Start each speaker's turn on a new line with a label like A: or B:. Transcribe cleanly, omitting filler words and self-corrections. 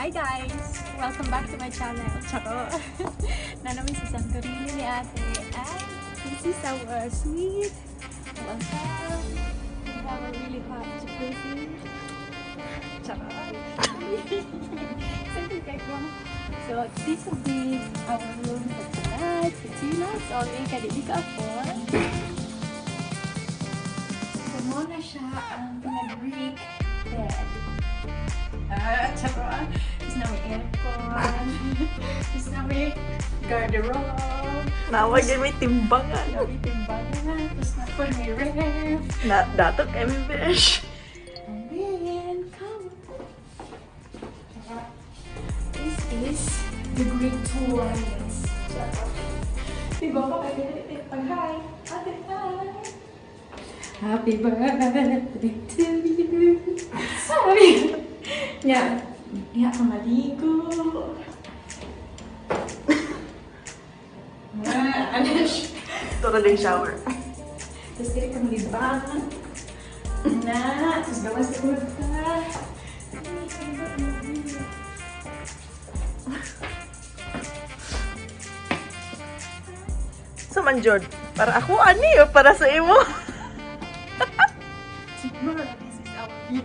A: Hi guys! Welcome back to my channel. Charo! Naa mi sa Santorini ni ate. And this is our suite. Welcome! We have a really hot jacuzzi. Charot! Something like that. So, this will be our room for tonight. For 2 nights only. Kay di ka afford. So, mao na siya ang pinag-Greek bed. Ah, charot. Tapos naa may aircon. Tapos naa may garderobe.
B: Nawag yun may timbangan.
A: Naa may timbangan. Tapos naa po may ref.
B: Na, datok kami, besh.
A: And then, come. This is the Greek toilets. Charot. Diba pa kayo? Pag-hi. Ate, hi. Happy birthday to you. Happy. Nya, diha ka maligo. Ah, ano siya?
B: Ito na lang shower.
A: Tapos dili ka malibang. Na, tapos gawas sa ka.
B: Sa man, Jod? Para ako, ani o para sa imo?
A: Siguro, this is our view.